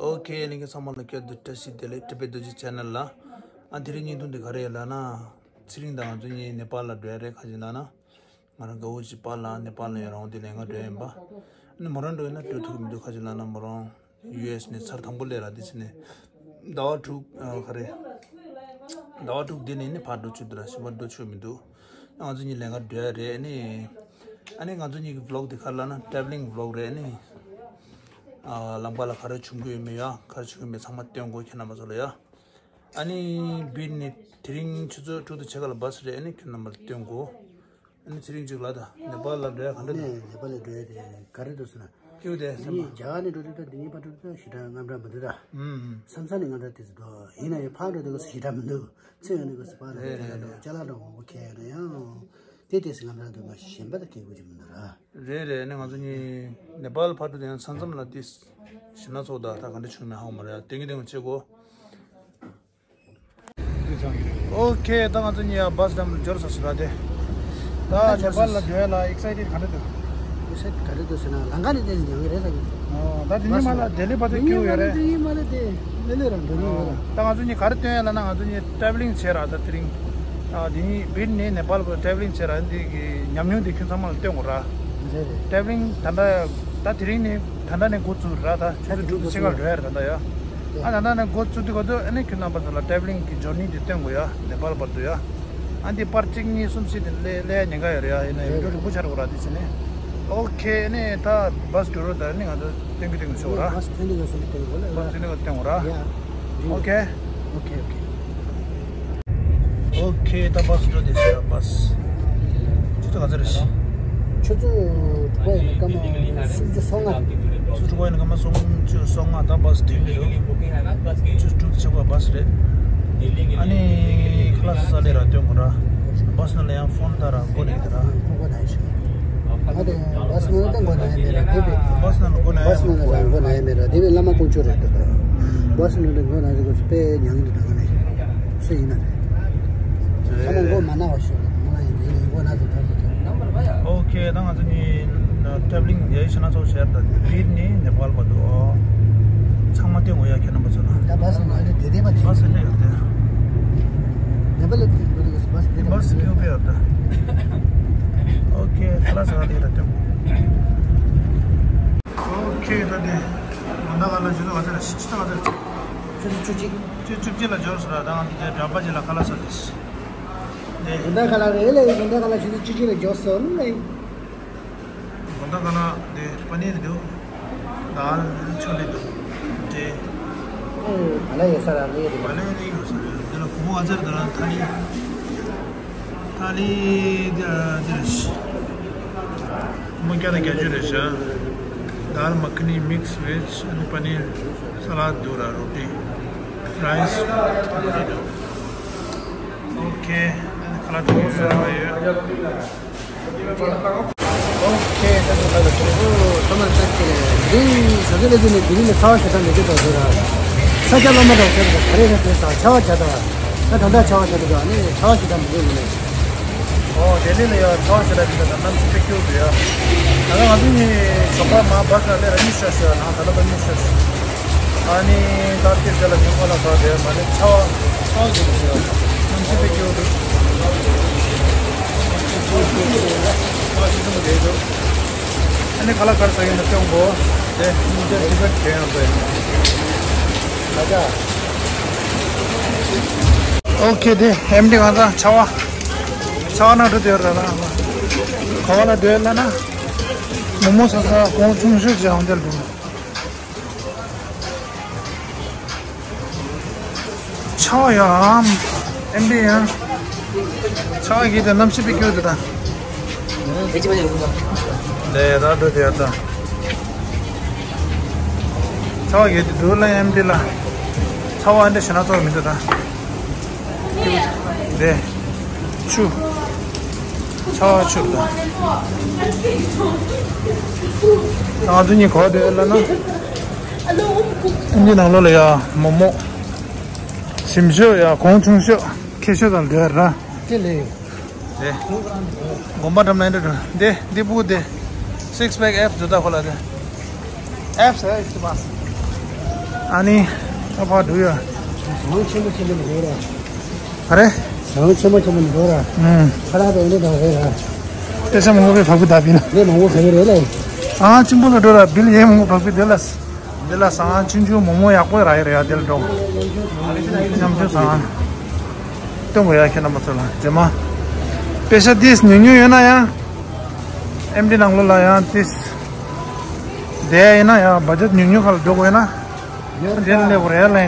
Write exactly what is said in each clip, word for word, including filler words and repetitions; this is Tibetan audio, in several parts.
ཨོ་ཁེ། ལྷན་རྒྱས་ཚང་མ་ལ་སྐྱབས་འདི་བཀྲ་ཤིས་བདེ་ལེགས། ཊི་བེཊ་རྡོ་རྗེ་ཆེ་ནལ་ལ། ཨ་དེ་རིང་བརྙན་ཐུང་འདི་ག་རེ་ཡིན་ལབ་ན། ཚེ་རིང་དང་ང་ཚོ་གཉིས་ནེ་པཱལ་ལ་འགྲོ་ཡ་རེད། ག་ཅི་ལབ་ན། ང་རང་དགའ་བོ་ཅིག་པཱ་ལགས་ནེ་པཱལ་ལ་ཡོད་རང་དེ་ལས་ང་འགྲོ་ཡ་ཡིན་པ། ཨ་ནི་མོ་རང་འགྲོ་ཡིན་ན་འགྲོ་ཐུབ་ཀྱི་མི་འདུག་ག་ཅི་ལབ་ན་མོ་རང་ཡུ་ཨེསི་ནས་ཚར་དང་པོ་སླེབས་ར། དེ་ཕྱིན་ནས་ཟླ་བ་དྲུག་ཨ་ག་རེ། ཟླ་བ་དྲུག་དེ་ནས་ནི་ཕར་འགྲོ་ཆོག་འདུག་ར། གཞན་པ་འགྲོ་ཆོག་མི་འདུག་ང་ཚོ་གཉིས་ལས་ཀ་འགྲོ་ཡ་རེད། ཨ་ནི་ཨ་ནི་ང་ཚོ་གཉིས་ཀྱི་བི་ལོག་དེ་ག་རེ་ལབ་ན་ཊེ་བི་ལིང་བི་ལོག་རེད། ཨ་ནི་ཨ་ལམ་ཁ་ལ་ག་རེ་བྱུང་གི་ཡོད་མེད་ཡ། ག་རེ་བྱུང་གི་མེད་ཚང་མ་སྟོན་དགོས་ཁྱེད་རྣམ་པ་ཚོ་ལ་ཡ། ཨ་ནི་བིར་ནས་དེ་རིང་ཆུ་ཚོད་དྲུག་དང་ཕྱེད་ཀ་ལ་བྷ་སི་རེད། ཨ་ནི་ཁྱོད་རྣམ་པར་སྟོན་དགོས། ཨ་ནི་ཚེ་རིང་གཅིག་ལ་ད་ནེ་པཱལ་ལ་འགྲོ་ཡ་ག་འདྲ་འདུག་ནས་ནེ་པཱལ་ལ་འགྲོ་ཡ་དེ་ག་རེ་འདུག་ཟེར་ན། ཀྱུ་དེ་སེམས་འདི་རྒྱ་གར་ནས་འགྲོ་དུས་ད་འདི་གཉིས་བར་དུ་ད་ཞེ་དྲག་དངངས་སྐྲག་མི་འདུག་ད། ཨུམ། བསམ་ས་ནས་དངངས་སྐྲག་དེ་ཚོ་འདུག་ཡིན་ན་ཡང་ཕར་འགྲོ་དུས་སྐབས་སུ་ཞེ་དྲག་མི་འདུག་ཚེ་ཡོང་དུས་སྐབས་སུ་ཕར་ལ་རེད་ཅ་ལག་འདྲ་བོ་ཅ་ལག་འདྲ་བོ་མང་པོ་ཁྱེར་ཡོང་ན་ཡང་དེ་དེ་སེམས་དངངས་སྐྲག་འདུག་མ་གཞན་པ་ད་སྐད་དགོས་ཀྱི་མི་འདུག་ར། རེད་རེད། ཨ་ནི་ང་ཚོ་གཉིས་ནེ་པཱལ་ཕར་འགྲོ་དུས་ཡང་མཚམས་མཚམས་ལ་དེ་ཞེད་སྣང་ཚོགས་ད་ད་ག་འདྲ་བྱུང་མེད་ཧ་གོ་མ་རེད། ཡ་དེང་གི་དེང་གི་བྱེད་དགོས། ཨོ་ཁེ། ད་ང་ཚོ་གཉིས་ཡ་བྷ་སི་ཊོབ་ལ་འབྱོར་ཚར་སོང་ར། དེ་ད་ནེ་པཱལ་ལ་འགྲོ་ཡ་ལ་ཨེག་སའི་ཊེཌ་ག་འདྲ་འདུག་ཨེག་སའི་ཊེཌ་ག་འདྲ་འདུག་ཟེར་ན་ལམ་ཁ་ནས་བལྟས་ནས་ཉོ་གི་རེད་ལབ་ཀྱི་འདུག་ཨོ། ད་དེ་ཉིན་མ་ལ་ལྡི་ལི་བར་དུ་སྐྱོད་ཡོད་རེད། དེ་ཉིན་མ་ལ་དེ་ལེ་ལེ་རང་འགྲོ་གི་ཡོད་རེད། ད་ང་ཚོ་གཉིས་ག་རེ་སྟོན་ཡ་ལབ་ན་ང་ཚོ་གཉིས་ཊེ་བི་ལིང་བྱས་ར། ད་དེ་རིང་ཨ་དེ་ཉིན་བིར་ནས་ནེ་པཱལ་བར་ཊེ་བི་ལིང་བྱས་ར། འདི་གི་ཉམས་མྱོང་དེ་ཁྱོད་ཚང་མ་ལ་སྟོན་དགོས་ར། རེད་རེད། ཊེ་བི་ལིང་ད་ལྟ་ད་དེ་རིང་ནས་ད་ལྟ་ནས་འགོ་བཙུགས་ར། ད་ཆུ་ཚོད་དྲུག་ཅུ་ཕྱེད་ཀ་འགྲོ་ཡ་རེད་ད་ལྟ་ཡ། ཨ་ད་ལྟ་ནས་འགོ་བཙུགས་དུས་ག་དུས་ཨ་ནི་ཁྱོད་རྣམ་པ་ཚོ་ལ་ཊེ་བི་ལིང་གི་ཇོར་ནི་དེ་སྟོན་དགོས་ཡ། ནེ་པཱལ་བར་དུ་ཡ། ཨ་འདི་པར་གཅིག་གཉིས་གསུམ་བཞི་དེ་ལས་ལས་ཉེན་ཁ་ཡོད་རེད་ཡ། ཡིན་ན་ཡང་འགྲོ་རིང་པོ་ཆགས་འགྲོ་གི་ར། དེ་བྱས་ནས་ཨོ་ཁེ། ཨ་ནི་ད་བྷ་སི་འགྲོ་རོགས། ད་ཨ་ནི་ང་ཚོ་སྟོན་གི་སྟོན་གི་ཆོག་ར། བྷ་སི་ཐོན་དུས་ག་སོང་སྟོན་དགོས་ལ། བྷ་སི་ཐོན་དུས་ག་སྟོན་དགོས་ར། ཡ། ཨོ་ཁེ། ཨོ་ཁེ་ཨོ་ཁེ། ཨོ་ཁེ། ད་བྷ་སི་འགྲོ་དེ་ཟེར་བྷ་སི། ཆུ་ཚོད་ག་ཚོད་རེད། ཆུ་ཚོད་དྲུག་པ་ཡིན་ན་སྐར་མ་སུམ་ཅུ་སོ་ལྔ། ཆུ་ཚོད་དྲུག་པ་ཡིན་ན་སྐར་མ་སུམ་ཅུ་སོ་ལྔ། ད་བྷ་སི་དེ་འདྲ་རེད། ཆུ་ཚོད་དྲུག་ཅུ་ཕྱེད་ཀ་བྷ་སི་རེད། ཨ་ནི་ཁ་ལག་ཟ་ལེ་ར་སྟོན་དགོས་ར། བྷ་སི་ནང་ལ་ཡང་ཕོན་ད་ར་སྒོ་ནས་དེ་ར། ང་དེ་བྷ་སི་ནང་ལ་སྒོ་ན་ཡ་མེད་ར། དེ་བས་བྷ་སི་ནང་ལ་སྒོ་ན་ཡ་མེད་ར། བྷ་སི་ནང་ལ་སྒོ་ན་ཡ་མེད་ར། དེ་བས་བླ་མ་དཀོན་མཆོག་རེད་འདུག་ད། བྷ་སི་ནང་ལ་སྒོ་ན་ཡ་དེ་དཔེ་ཉང་གི་འདུག་ད་ག་ནས། སུ་ཡིན་ན་རེད། ཚང་མ་མགོ་མ་ན་བ་ཤོག་ང་ཡིན་དེ་ཡིན་མགོ་ན་ཚོ་ཕར་ཚོ་ཐོན། ཨོ་ཁེ། ད་ང་ཚོ་གཉིས་ཊེ་བི་ལིང་ཡ་ཡི་ཤ་ན་ཚོ་ཤར་ད་བིར་ནས་ནེ་པཱལ་བར་དུ་ཚང་མ་སྟོན་དགོས་ཡ། ཁྱེད་རྣམ་པ་ཚོ་ལ། ད་བྷ་སི་ནང་ལ་བསྡད་བསྡད་པ་དེ། བྷ་སི་སླེབས་ཡོད་དེ། ནེ་པཱལ་ལ་བསྡད་པ་དེ་བྷ་སི་བསྡད་པ་བྷ་སི་སྐྱོད་པ་ཡོད་དེ། ཨོ་ཁེ། ཁ་ལག་ཟ་ག་དེ་ད་སྟོན། ཨོ་ཁེ། ད་དེ་དགོང་དག་ག་ལ་ཆུ་ཚོད་ག་ཚོད་རེད། ཆུ་ཚོད་ག་ཚོད་རེད། ཆུ་ཚོད་བཅུ་གཅིག་ཆུ་ཚོད་བཅུ་གཅིག་ལ་འབྱོར་སོང་ར། ད་ང་འདི་འདྲའི་འགྲམ་པ་ཅིག་ལ་ཁ་ལག་ཟ་དེ། དེ་དགོང་དག་ག་ལ་རེད་ལེ། དགོང་དག་ག་ལ་ཆུ་ཚོད་བཅུ་གཅིག་ལ་འབྱོར་སོང་ལེ། དགོང་དག་ག་ལ་དེ་པ་ནིར་འདུག་དཱལ་ཆོ་ལེ་འདུག་དེ། ཨོ། ང་ལ་ཡོད་ས་ར་ལེ་རེད། ང་ལ་ཡོད་ས་ར། འདི་ལ་གོང་ཨ་ཙར་དང་ཐ་ལི། ཐ་ལི་འདི་རེད། མོ་བརྒྱ་དང་བརྒྱད་ཅུ་རེད་ཤག་དཱལ་མ་ཁ་ནི་མིགས་བེཇ་ཨ་ནི་པ་ནིར་ས་ལད་འདུག་ར། རོ་ཊི་ཕ་རའི་སི་འདུག་ཨོ་ཁེ། ཨ་ནི་ཁ་ལག་འདུག་ཟེར་བ་ཡོད། ཨོ་ཁེ། ད་ལྟ་ལ་ཁྱེད་ཚོ་ཐ་མ་ལྟ་ཁྱེད་འདི་ས་ཆ་ལ་འདི་ནས་ལྡི་ལི་ལ་ཚ་བ་ཞེ་དྲག་མེད་ཀྱི་འདུག་ཟེར་ར། ས་ཆ་ལ་མ་འདྲ་བ་ཁྱེད་ཚོ་ག་རེ་རེད་ཟེར་ད་ཆར་པ་བྱས་ད། ད་ད་ལྟ་ཆར་པ་བྱས་ད་འདུག་ཨ་ནི་ཆར་པ་ཞེ་དྲག་མི་འདུག་ཡིན་ནའི། ཨོ་ལྡི་ལི་ལ་ཡ་ཆར་པ་ཞེ་དྲག་མི་འདུག་ད་གནམ་གཤིས་དཔེ་སྐྱིད་པོ་འདུག་ཡ། ད་ལྟ་ང་ཚོ་གཉིས་ཞོགས་པ་མ་བྷ་སི་ལ་སླེབས་ར་གཉིད་ཤོར་ཤོར་ནང་ད་ལྟ་ད་གཉིད་ཤོར་ཤོར། ཨ་ནི་ད་ལྟའི་ཆ་ལ་ཉོ་ཁ་ལ་ཁ་དེ་མ་ནི་ཆར་པ་ཆར་པ་ཞིག་འདུག་ཡ། གནམ་གཤིས་དཔེ་སྐྱིད་པོ་འདུག་ཨ་ནི་ཁ་ལག་ག་རེ་ཟ་གི་ཡོད་ན་སྟོན་དགོས། དེ་ཨིན་ཇི་ཨིན་ཇི་ཁྱེད་ཡང་ཟ་ཡིན། ཨོ་ཁེ། དེ་ཨེམ་ཌི་ང་ཚོ་ཆར་པ་ཆར་པ་ནང་འགྲོ་དེ་ར་ལ། ག་བ་ལ་འགྲོ་ཡ་ལ་ན། མོག་མོག་ཟ་ས་གོང་ཆུང་ཤོས་ཅིག་ཨང་དེར་འགྲོ། ཆར་པ་ཡ། ཨེམ་ཌི་ཡ། ཆར་པ་གི་དེ་གནམ་གཤིས་དཔེ་སྐྱིད་འདུག་ད། ལས་ར་འགྲོ་དེ་ཡ་ད། ཆར་པ་གི་དེ་འདུག་ལ་ཨེམ་ཌི་ལ། ཆར་པ་ཨ་འདྲ་ཞེ་ན་ཚོར་མི་འདུག་ད། དེ། ཆུ། ཆར་པ་ཆུ་ད། ང་ཚོ་གཉིས་ག་བ་འགྲོ་ཡ་ལ་ན། ཨེམ་ཌི་ནང་ལོགས་ལ་ཡ་མོག་མོག་ཞིམ་ཤོས་ཡ་གོང་ཆུང་ཤོས་ཁེ་ཤོས་དང་འདྲ་ར། དེ་ལས། དེ། དགོན་པ་འགྲམ་ན་འདྲ་འདྲ། དེ་འདི་སྤུ་དེ། སིགས་པེག་ཨེབ་ཇོ་ད་ཁོ་ལ་དེ། ཨེབ་ས་ཨེབ་ཏི་མ། ཨ་ནི་ཨ་ཕ་འགྲོ་ཡ། ཟངས་ཆེན་པོ་ཆེན་པོ་འདུག་ར། ཨ་རེ། ཟངས་ཆེན་པོ་ཆེན་པོ་འདུག་ར། ཨུམ། ཁ་ལག་དང་འདི་དང་རེད་ར། སྐད་ཆ་མང་པོ་བས་བག་པོ་ད་པིན། ལས་མང་པོ་བག་པོ་རེད་ལས། ཨ་གཅིན་པོ་ལ་འགྲོ་ར་བིལ་ཡས་མང་པོ་བག་པོ་དེ་ལ། འདི་ལ་ཟངས་ཆུང་ཆུང་མོག་མོག་ཡག་པོ་རག་ཡ་རེད་ཡ། དེ་ལ་འགྲོ། ཉམས་ཆུང་ཟངས། སྟོན་དགོས་ཡ་ཁྱེད་རྣམ་པ་ཚོ་ལ་རྗེས་མ། པེ་ཤ་ཏིས་ཉུང་ཉུང་ཡོད་ན་ཡང་། ཨེམ་ཌི་ནང་ལོགས་ལ་ཡང་ཏིས། བསྡད་ཡིན་ན་ཡང་བ་ཇེཊ་ཉུང་ཉུང་ཁ་ལ་འགྲོ་དགོས་ཡོད་ན། དེ་ལ་སླེབས་དགོས་རེད་ལན་དེ།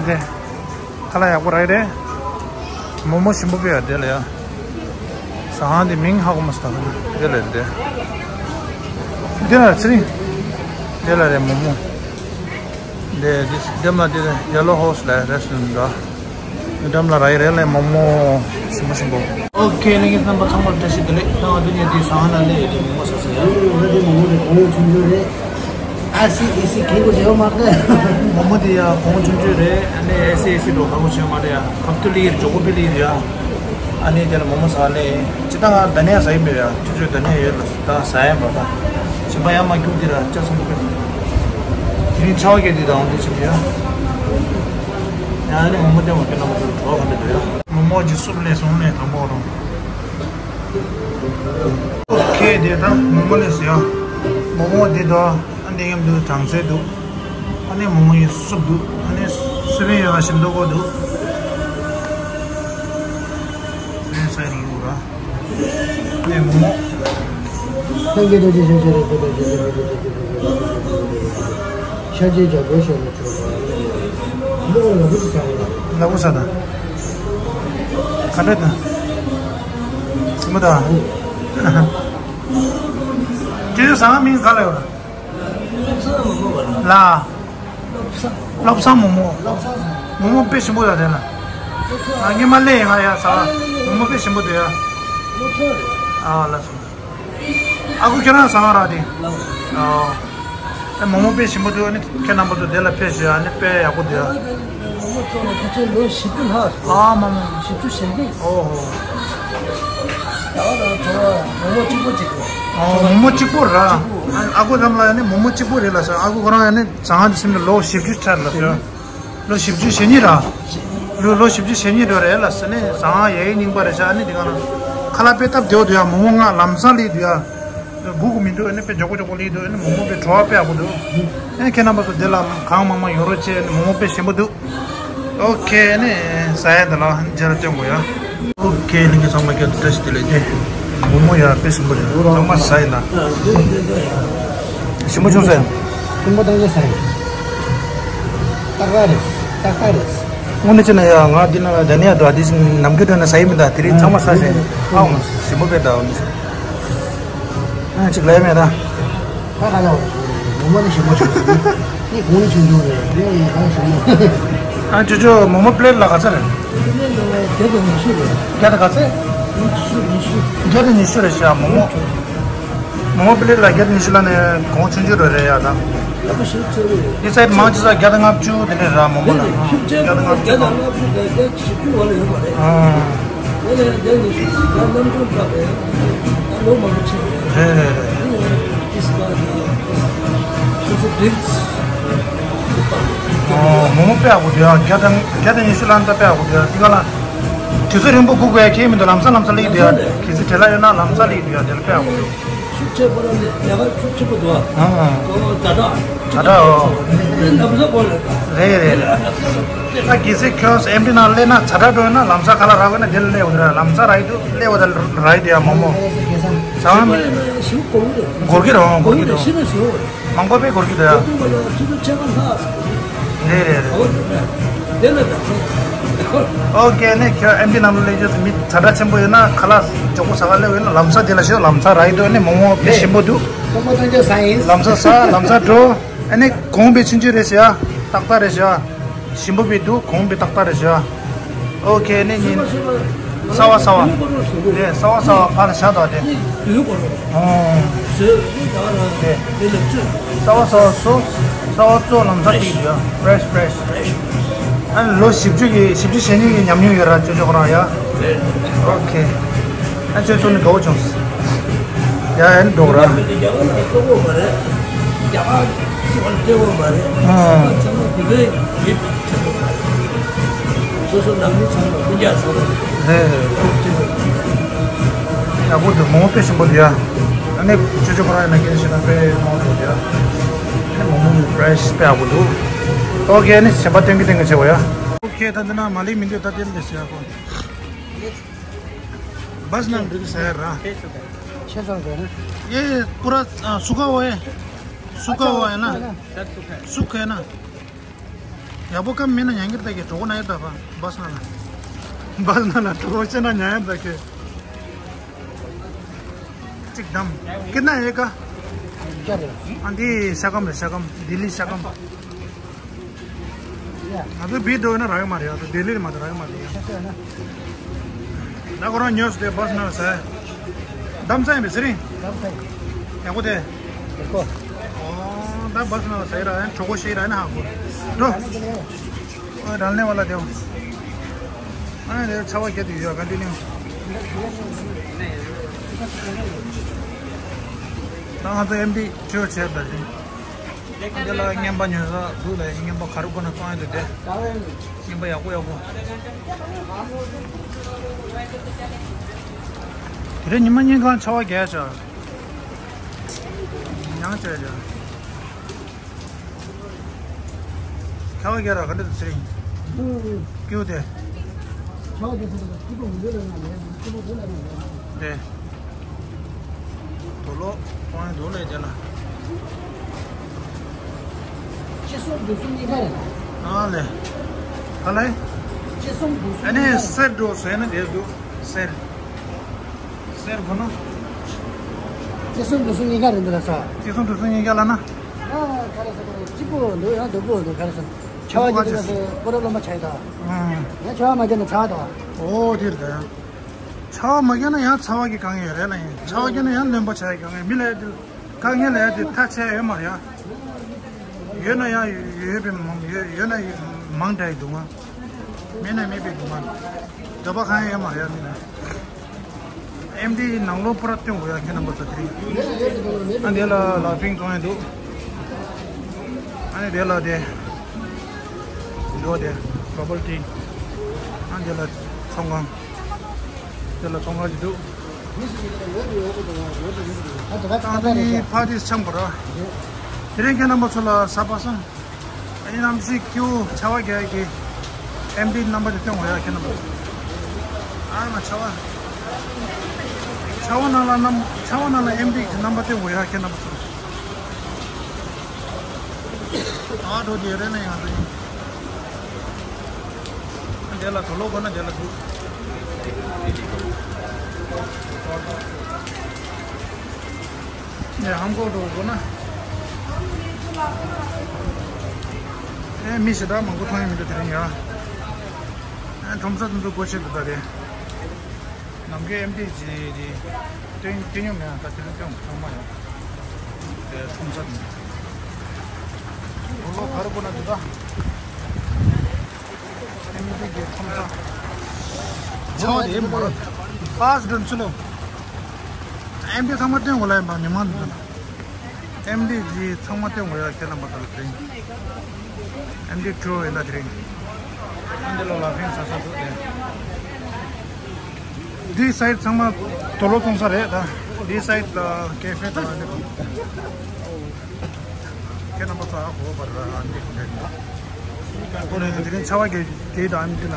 ཁ་ལག་ཡག་པོ་རག་གི་རེད། མོག་མོག་ཞིམ་པོ་དཔེ་ཡ་དེ་ལ་ཡ། ཟངས་དེ་མིང་ཧ་གོ་མ་སོང་ད་དེ་ལ་དེ། དེ་ལ་ཚེ་རིང་། དེ་ལ་རེད་མོག་མོག་དེ་དེ་འགྲམ་ལ་དེ་ཡེ་ལོ་ཧོ་སི་ལ་རེ་སི་ཊོ་རེན་ཊི་འདུག་འགྲམ་ལ་རག་གི་རེད་ལ་མོག་མོག་ཞིམ་པོ་ཞིམ་པོ། ཨོ་ཁེ། ལྷན་རྒྱས་རྣམ་པ་ཚང་མར་བཀྲ་ཤིས་བདེ་ལེགས། ད་ང་ཚོ་གཉིས་དེ་ཟངས་ནང་སླེབས་ཡོད་དེ་མོག་མོག་ཟ་ཟེར་ཡ། ང་ཚོ་མོག་མོག་དེ་གོང་ཆུང་ཆུང་རེད། ཨ་སི་ཨི་སི་གི་གོ་ཇེ་མ་ཀ། མོག་མོག་དེ་ཡ་གོང་ཆུང་ཆུང་རེད། ཨ་ནི་ཨེ་སི་ཨེ་སི་འགྲོ་ག་གོ་ཇེ་མ་རེད་ཡ། ཁབ་ཏུ་ལི་ཡིར་ཇོ་གོ་པི་ལི་ཡིར་ཡ། ཨ་ནི་དེ་ལ་མོག་མོག་ཟ་ལེ། ཅི་ད་ང་ད་ནས་ཟ་ཡི་མེད་ཡ། ཆུ་ཆུ་ད་ནས་ཡོད་ལ་ད་ཟ་ཡ་མ་ད། ཞིམ་པ་ཡ་མ་ཁྱུག་དེ་ར་ཅག་སོང་གི། དེ་རིང་ཆར་པ་བརྒྱབ་དེ་ད་འོང་དེ་ཆེ་མེད་ཡ། ཡ་ཨ་ནི་མོག་མོག་དེ་མ་ཁྱེད་རྣམ་པ་ཚོ་གྲོགས་ག་འདྲ་འདུག་ཡ། མོག་མོག་ཅིག་སུབ་ལས་སོང་ནས་དང་པོ་རུ། ཁེ་དེ་ད་མོག་མོག་ལས་ཟེར་ཡ། མོག་མོག་དེ་ད་ཨ་འདི་ཡམ་དུ་གྲང་ཚད་འདུག་ཨ་ནི་མོག་མོག་ཡིན་སུབ་འདུག་ཨ་ནི་སུབ་ཡིན་ཡོད་ན་ཞིམ་འདུག་གོ་འདུག་སུབ་ཡིན་ས་ཡིན་འདུག་ར། ཨ་ནི་མོག་མོག་ཐང་གི་དོ་ཅི་ཞིག་ཞིག་རེད་ཤ་ཅེ་ཇ་གོ་ཤ་ལ་ཆོག་མོག་ལ་བུ་ཅི་ས་ཡིན་ལ་བུ་ས་ད་ག་འདྲ་ད། སིམ་མ་ད། ཁྱེད་ཚོ་ཟ་ཁང་མིང་ག་ལ་ཡོད་ལ། བློ་བཟང་མོག་མོག་མོག་མོག་དཔེ་ཞིམ་པོ་ཡོད་དེ་ལ། ངས་མ་སླེབས་ཡིན་ང་ཡ་ཟ། མོག་མོག་དཔེ་ཞིམ་པོ་འདུག་ཡ། ཨ་ལ་སོང་། ཨ་ཁུ་ཁྱེད་རང་ཟ་ཁང་རག་དེ། ཨ། ཨེ་མོག་མོག་དཔེ་ཞིམ་པོ་འདུག་ཨ་ནི་ཁྱེད་རྣམ་པ་ཚོ་དེ་ལ་ཕེབས་ཤོག་ཨ་ནི་དཔེ་ཡག་པོ་འདུག་ཡ། མོག་མོག་ཚོ་ལ་ཁ་ཆེ་ལོ་བཞི་བཅུ་ལྷག་སོང་། ཨ་མ་མ་མ། བཞི་བཅུ་ཞེ་བརྒྱད། ཨོ་ཧོ། ད་བ་དང་ཚོ་བ་མོག་མོག་གཅིག་པོ་གཅིག་པོ། ཨོ་མོག་མོག་གཅིག་པོ་ར། གཅིག་པོ། ཨ་ཁུ་ལམ་ལ་ནི་མོག་མོག་གཅིག་པོ་རེད་ལ་ཟེར། ཨ་ཁུ་ཁོ་རང་ཡང་ནི་ཟ་ཁང་དེ་སེམས་ལ་ལོ་བཞི་བཅུ་ཆགས་ལ་ཟེར། ལོ་བཞི་བཅུ་ཞེ་གཉིས་ར། ལོ་ལོ་བཞི་བཅུ་ཞེ་གཉིས་འགྲོ་རེད་ལ་ཟེར་ནི་ཟ་ཁང་ཡ་ཡི་རྙིང་པ་རེད་ཤག་ཨ་ནི་དེ་ག་ན་ཁ་ལག་དཔེ་སྟབས་བདེ་བོ་འདུག་ཡ། མོག་མོག་ང་ལམ་སང་སླེབས་འདུག་ཡ། སྒུག་གི་མི་འདུག་ཨ་ནི་དཔེ་མགྱོགས་པོ་མགྱོགས་པོ་སླེབས་འདུག་ཨ་ནི་མོག་མོག་དཔེ་བྲོ་བ་དཔེ་ཡག་པོ་འདུག་ཨ་ནི་ཁྱེད་རྣམ་པ་ཚོ་འདི་ལ་གང་མང་མང་ཡོང་རོགས་བྱེད། ཨ་ནི་མོག་མོག་དཔེ་ཞིམ་པོ་འདུག་ཨོ་ཁེ། ཨ་ནི་ཟ་ཡ་འདི་ལ་མཇལ་སྟོན་དགོས་ཡ། ཨོ་ཁེ། ལྷན་རྒྱས་ཚང་མ་སྐྱབས་བཀྲ་ཤིས་བདེ་ལེགས་ཏེ། མོག་མོག་ཡ་དཔེ་ཞིམ་པོ་རེད། ཚང་མ་ཟ་ཡིན་ན། ཞིམ་པོ་བྱུང་ཟེར། ཞིམ་པོ་བཏང་ནས་ཟ་ཡིན། ཏག་ཏག་རེད། ཏག་ཏག་རེད། དངོས་གནས་བྱས་ན་ཡ་ང་འདི་ན་ད་ནས་ཡ་འདུག་ཨ། འདི་ནམ་རྒྱུན་འདྲ་ན་ཟ་ཡི་མི་འདུག་དེ་རིང་ཚང་མ་ཟ་བྱས། ཨ་འོང་། ཞིམ་པོ་དཔེ་འདུག་ཨ། ཨ་ཅིག་ལས་མེད་ད། ད་ག་ལ་བ། མོག་མོག་ནི་ཞིམ་པོ་བྱུང་། ནི་གོང་ནི་ཆུང་ཆུང་རེད། དེ་ཡང་ཡང་གང་ཞིམ་པོ། ཨ་ཅོ་ཅོ། མོག་མོག་པི་ལེ་ཊི་ལ་ག་ཚོད་རེད། པི་ལེ་ཊི་ལ་བརྒྱ་དང་ཉི་ཤུ་རེད། བརྒྱ་དང་ག་ཚོད། ཉི་ཤུ། ཉི་ཤུ། བརྒྱ་དང་ཉི་ཤུ་རེད་ཤག་མོག་མོག་མོག་མོག་པི་ལེ་ཊི་ལ་བརྒྱ་དང་ཉི་ཤུ་ལ་ནི་གོང་ཆུང་ཆུང་རེད་རེད་ཡ་ད། ལ་པོ་ཞིག་ཚོད་རེད། འདི་སའི་མང་ཆེ་ས་བརྒྱ་དང་ལྔ་བཅུ་དེ་འདྲ་ར་མོག་མོག་ལ། ཤུགས་ཆེ་བརྒྱ་དང་ལྔ་བཅུ། བརྒྱ་དང་ལྔ་བཅུ་དང་བརྒྱ་བཞི་བཅུ་བར་ལ་ཡོད་པ་རེད། ཨ། དེ་ནས་དེ་ནི་ཤུགས་ཆེ་བརྒྱ་ལྔ་བཅུ་ལ་རེད། ད་ལོ་མང་པོ་ཕྱིན་རེད། རེད་རེད་རེད། ཨོ། མོག་མོག་དཔེ་ཡག་པོ་འདུག་ཡ། བརྒྱ་དང་བརྒྱ་དང་ཉི་ཤུ་ལ་ད་དཔེ་ཡག་པོ་འདུག་ཡ། འདི་ག་ལ། དུས་ཚོད་རིང་པོ་སྒུག་དགོས་ཡ་ཁྱད་མི་འདུག་ལམ་སང་ལམ་སང་སླེབས་ཀྱི་འདུག་ཡ། གལ་སྲིད་བྲེལ་བ་ཡོད་ན་ལམ་སང་སླེབས་ཀྱི་འདུག་ཡ། དེ་ལ་དཔེ་ཡག་པོ་འདུག་ཤུགས་ཆེ་པོ་ལ་ནི་ལས་ཀ་ཤུགས་ཆེ་པོ་འདུག་ཨ། ཨ། ཨོ་ཛ་དྲག་ཛ་དྲག་ཨོ། ནམ་ས་པོ་ལ་རེད་རེད་རེད། ད་གལ་སྲིད་ཁྱོད་ཨེམ་ཌི་ནང་སླེབས་ན་ཛ་དྲག་འགྲོ་ཡོད་ན་ལམ་སང་ཁ་ལག་རག་དགོས་ན་དེ་ལ་སླེབས་འོ་དེ་ར། ལམ་སང་རག་གི་འདུག་སླེབས་འོ་དེ་རག་གི་འདུག་ཡ། མོག་མོག་ཟ་བ་མི་ཞིག་གོ་གི་རེད། འགོར་གི་རེད། འོ་འགོར་གི་འདུག་ཤི་ན་ཞིག་འོ། མང་པོ་དཔེ་འགོར་གྱི་འདུག་ཡ། ཨོ་ཁེ། ནས་ཁྱོད་ཨེམ་ཌི་ནང་ལ་སླེབས་རྗེས་སུ་མི་ཛ་དྲག་ཆེན་པོ་ཡོད་ན་ཁ་ལག་མགྱོགས་པོ་ཟ་ག་སླེབས་ཡོད་ན་ལམ་སང་དེ་ལ་ཤོག་ལམ་སང་རག་གི་འདུག་ཨ་ནི་མོག་མོག་དཔེ་ཞིམ་པོ་འདུག་ལམ་སང་ཟ། ལམ་སང་འགྲོ། ཨ་ནི་གོང་དཔེ་ཆུང་ཆུང་རེད་ཤག་ཏག་ཏག་རེད་ཤག་ཞིམ་པོ་དཔེ་འདུག་གོང་དཔེ་ཏག་ཏག་རེད་ཤག་ཨོ་ཁེ། ནི་ཉིན། གསར་པ་གསར་པ། རེད། གསར་པ་གསར་པ་ཕར་ལ་བཞག་དང་དེ། ཨོ། རེད། གསར་པ་གསར་པ་བཟོ། གསར་པ་བཟོ། ལམ་སང་ཏིག་ཡོད། ཕེ་རེ་ཤི་ཕེ་རེ་ཤི། ཨ་ནི་ལོ་བཞི་བཅུ་གི་བཞི་བཅུ་ཞེ་གཉིས་ཀྱི་ཉམས་མྱོང་ཡོད་ར་ཅོ་ཅོ་ཁོ་རང་ཡ། ཨོ་ཁེ། ཨ་ཅོ་ཅོ་ནི་དགའ་བོ་བྱུང་། ཡ་ཨ་ནི་འགྲོ་ར། ཨ། ཡིན། སོ་སོ་ནང་མི་ཚང་མ་སྤུན་ཀྱག་ཚང་མ། ཧེ། ཡག་པོ་འདུག་མོག་མོག་དཔེ་ཞིམ་པོ་འདུག་ཡ། ཨ་ནི་ཅོ་ཅོ་ཁོ་རང་ཡིན་ན་སྐད་བཤད་ན་དཔེ་མོག་མོག་འདུག་ཡ། ཨ་ནི་མོག་མོག་ཕི་རེ་ཤི་དཔེ་ཡག་པོ་འདུག་ཨོ་ཁེ། ཨ་ནི་གཞན་པ་སྟོན་གི་སྟོན་གི་བྱེད་པ་ཡ། ཨོ་ཁེ། ད་འདི་ན་མ་ལི་མི་འདུག་ད་དེ་ལས་ཟེར་ཡ་ཁོ། बस ना, रुक सर रहा। छः सौ रुपये ना? ये पूरा, आ, सूखा हुआ है। सूखा हुआ है ना? सब सूखा है। सूखा है ना? या वो कम मैंने यहाँ गिरता के टोको नहीं था बस ना ना। बस ना ना, टोको से ना न्याय था के। एकदम। कितना है का? क्या बोला? आंधी शकम है, शकम। दिल्ली शकम। ང་ཚོ་བི་འགྲོ་ན་རག་གི་མ་རེད། ང་ཚོ་ལྡི་ལི་ནས་མ་གཏོགས་རག་གི་མ་རེད། ད་ཁོ་རང་ཉོས་སུ་དེ་བྷ་སི་ནང་ཟ། གདམ་ས་ཡིན་པས་ཟེར་རིང་། གདམ་ས་ཡིན། ཡག་པོ་དེ། ཡག་པོ། ཨོ། ད་བྷ་སི་ནང་ཟ་ཡི་ར་ཡང་གྲོགས་པོ་ཤེས་ར་ཡིན་ཧ་གོ། འགྲོ། ཨོ་ཌལ་ནེ་ཝ་ལ་དེའོ། ཨ་ནི་དེ་ཆ་བ་བརྒྱབ་དུས་ཡོད་ག་འདི་ནི། ད་ང་ཚོ་ཨེམ་ཌི་ཁྲིའོ་བྱས་པ་དེ། འདི་ལ་རྔན་པ་ཉོ་ས་འདུག་ལ། རྔན་པ་ག་རེ་དགོས་ན་གཏོང་ཡ་འདུག་སྟེ། རྔན་པ་ཡག་པོ་ཡག་པོ། དེ་རིང་ཉི་མ་གཉིས་གང་ཆར་པ་རྒྱག་བྱ། མྱངས་བྱས་བྱ། ཆར་པ་རྒྱག་ར་ག་འདྲ་འདུག་ཟེར་ཡིན། སྐྱིད་པོ་དེ། ཆར་པ་རྒྱག་ས་དེ་སྐྱིད་པོ་མི་འདུག་ལ་ཡང་མེད། སྐྱིད་པོ་འདུག་ལ་ཡང་མེད། དེ། དུག་ལོག་གཏོང་ཡ་འདུག་ལས་དེ་ལ། ཅི་སོང་འདུག་སོང་གཉིས་ཀ་རེད། ཨ་ལས། ག་ལས། ཅི་སོང་འདུག་སོང་ཨ་ནི་གཉིས་ཀ་རེད། སེར་འགྲོ་ཟེར་ན་དེ་འདུག་སེར། སེར་གོ་ནོ། ཅི་སོང་འདུག་སོང་གཉིས་ཀ་རེད་འདི་ལ་ས། ཅི་སོང་འདུག་སོང་གཉིས་ཀ་ལ་ན། ཨ་ག་རེ་ཟེར་གོ་ནོ་སྐྱིད་པོ་འདུག་ཡང་སྡུག་པོ་འདུག་ག་རེ་ཟེར། ཆར་པ་རྒྱག་དུས་ལ་སེར་སྤོ་ར་རློན་པ་ཆགས་ཡོད་ད། ཨང་། ཡང་ཆར་པ་མ་རྒྱག་ན་ཚ་ད། ཨོ་དེ་རེད་ད་ཡང་། ཆར་པ་མ་བརྒྱབ་ན་ཡང་ཚ་བ་གིས་གང་ཡོད་རེད་ལ། ཡིན་ཆར་པ་བརྒྱབ་ན་ཡང་རློན་པ་ཆགས་ཡོད་གང་ཡོད། མི་ལ་ཡ་དེ་དཀའ་ངལ་ལ་ཡ་དེ་ཐག་ཆད་ཡོད་མ་རེད་ཡ། ཡོད་ན་ཡང་ཡོད་པའི་མང་ཡོད་ཡོད་ན་མང་དྲགས་ཡི་འདུག་ང་། མེད་ན་མེད་པའི་འདུག་ང་། འདོད་པ་གང་ཡང་ཡོད་མ་རེད་ཡ་མི་ལ། ཨེམ་ཌི་ནང་ལོགས་པུ་ར་སྟོན་དགོས་ཡ་ཁྱེད་རྣམ་པ་ཚོ་དེ་རིང་། ཨ་འདི་ལ་ལ་ཕིང་གཏོང་ཡ་འདུག་ཨ་ནི་དེ་ལ་དེ། འགྲོ་དེ། བྷ་བལ་ཊི། ཨ་འདི་ལ་ཚོང་ཁང་། དེ་ལ་ཚོང་ཁང་ཞིག་འདུག་ད་ནི་ཕ་དེ་འཆམ་པ་ར། དེ་རིང་ཁྱེད་རྣམ་པ་ཚོ་ལ་གཟའ་པ་སངས། ཨ་ནི་གནམ་གཤིས་སྐྱིད་པོ་ཆར་པ་རྒྱག་གི་ཨེམ་ཌི་རྣམ་པ་དེ་སྟོན་དགོས་ཡ་ཁྱེད་རྣམ་པ་ཚོ། ཨ་མ་ཆར་པ། ཆར་པ་ནང་ལ་གནམ་ཆར་པ་ནང་ལ་ཨེམ་ཌི་གི་རྣམ་པ་སྟོན་དགོས་ཡ་ཁྱེད་རྣམ་པ་ཚོ། ཨ་འགྲོ་དེ་རེད་ན་ཡང་དེ་ཡིན། དེ་ལ་དུག་ལོག་དགོས་ན་དེ་ལ་འདུག་དེ་ཧམ་ཁོག་འགྲོ་དགོས་ན། ཨེ་མི་ཞེ་དྲག་མང་པོ་མཐོང་ཡ་མི་འདུག་དེ་རིང་ཡ། ཨེ་ཁྲོམ་ས་དེ་ཚོ་སྒོ་ཕྱེ་འདུག་ད་དེ། ནམ་མཁའི་ཨེམ་ཌི་ཇི་དེ་སྟོན་སྐྱེ་མྱོང་མེད་ཨ། ད་དེ་རིང་སྟོན་ཚང་མ་ཡོད། དེ་ཁྲོམ་ས་དེ། དུག་ལོག་ག་རེ་དགོས་ན་འདུག་ད། ཨེམ་ཌི་གི་ཁྲོམ་ས། ཆའོ་དེ་མ་རེད། པཱས་འགྲོ་ཚུལ་ལོ། ཨེམ་ཌི་ཚང་མ་སྟོན་དགོས་ལ་ཡིན་པ་མི་མང་འདུག་ཨེམ་ཌི་གི་ཚང་མ་སྟོན་དགོས་ཡ་ཁྱེད་རྣམ་པ་ཚོ་ལ་དེ་རིང་། ཨེམ་ཌི་ཊུ་ཡིན་ན་དེ་རིང་། ཨེམ་ཌི་ལོ་ལ་ཕིང་ས་ས་འདུག་དེ། འདི་སའིཌ་ཚང་མ་དུག་ལོག་བཙོང་ས་རེད་ད། འདི་སའིཌ་ལ་ཀེ་ཧྥེ་དང་འདི། ཁྱེད་རྣམ་པ་ཚོ་ཧ་གོ་བར་འདི་ཁོ་རེ་དེ་རིང་ཆར་པ་རྒྱག་དེ་དང་ཨེམ་ཌི་ལ།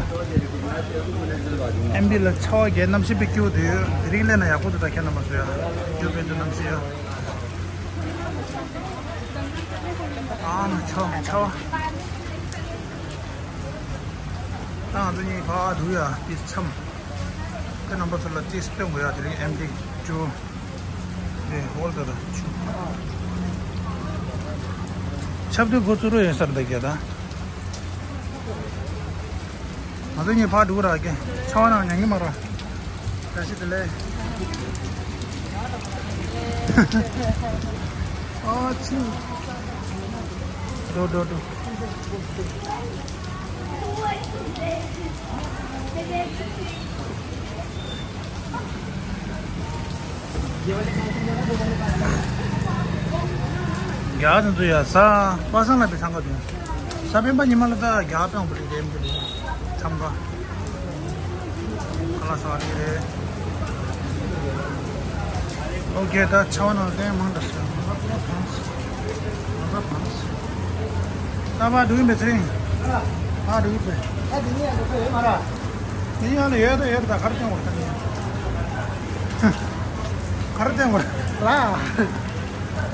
ཨེམ་ཌི་ལ་ཆར་པ་རྒྱག་གནམ་གཤིས་དཔེ་སྐྱིད་པོ་འདུག་དེ་རིང་སླེབས་ན་ཡག་པོ་འདུག་ད་ཁྱེད་རྣམ་པ་ཚོ་ཡ། སྐྱིད་པོ་དཔེ་འདུག་གནམ་གཤིས་ཡ། ཨ་ན་ཆར་པ་ཆར་པ། ད་ང་ཚོ་གཉིས་ཕར་འདུག་ཡ་དེ་འཆམ། ཁྱེད་རྣམ་པ་ཚོ་ལ་ཏིས་སྟོན་དགོས་ཡ་དེ་རིང་ཨེམ་ཌི་ཅུ། དེ་ཧོལ་ད་ད་ཆུ། ཆབ་དུས་འགོ་བཙུགས་རོགས་ཡོད་སར་ད་རྒྱ་ད། ང་ཚོ་གཉིས་ཕར་འགྲོ་ར་གེ། ཆར་པ་ནང་མྱང་གི་མ་ར། བཀྲ་ཤིས་བདེ་ལེགས། ཨ་ཆུ། འགྲོ་འགྲོ་འགྲོ། རྒྱ་དེ་ཚོ་ཡ་ས་པ་སངས་ལ་བི་ཚང་ག་དུ། ད་སྤེན་པ་ཉི་མ་ལ་ད་རྒྱ་སྤྲང་པོ་རེད་དེ་མི་རེད། ཁྲམ་པ། ཁ་ལག་ཟ་བ་རེད། ཨོ་ཁེ། ད་ཆ་བ་ནང་ལ་ལྟན་མང་དྲགས་ཤག་ད་བ་འགྲོ་གི་མེད་ཚེ་རིང་། ཨ་འགྲོ་གི་མེད། ཨ་དེ་ནས་ཡང་འགྲོ་གི་ཡོད་མ་རེད། དེ་ཡང་ལ་ཡོད་ད་ཡོད་ད། ག་རེ་བསྟན་དགོས་རེད་ད། ག་རེ་བསྟན་དགོས་རེད་ལ།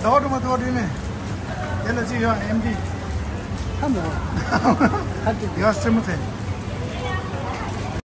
ཟླ་བ་སྒྲོལ་མ་ཟླ་བ་སྒྲོལ་མ། དེ་ལ་ཅི་ཡོད། ཨེམ་ཌི། ཧ་འདུག་ཡ་སེ་མོ་དེ།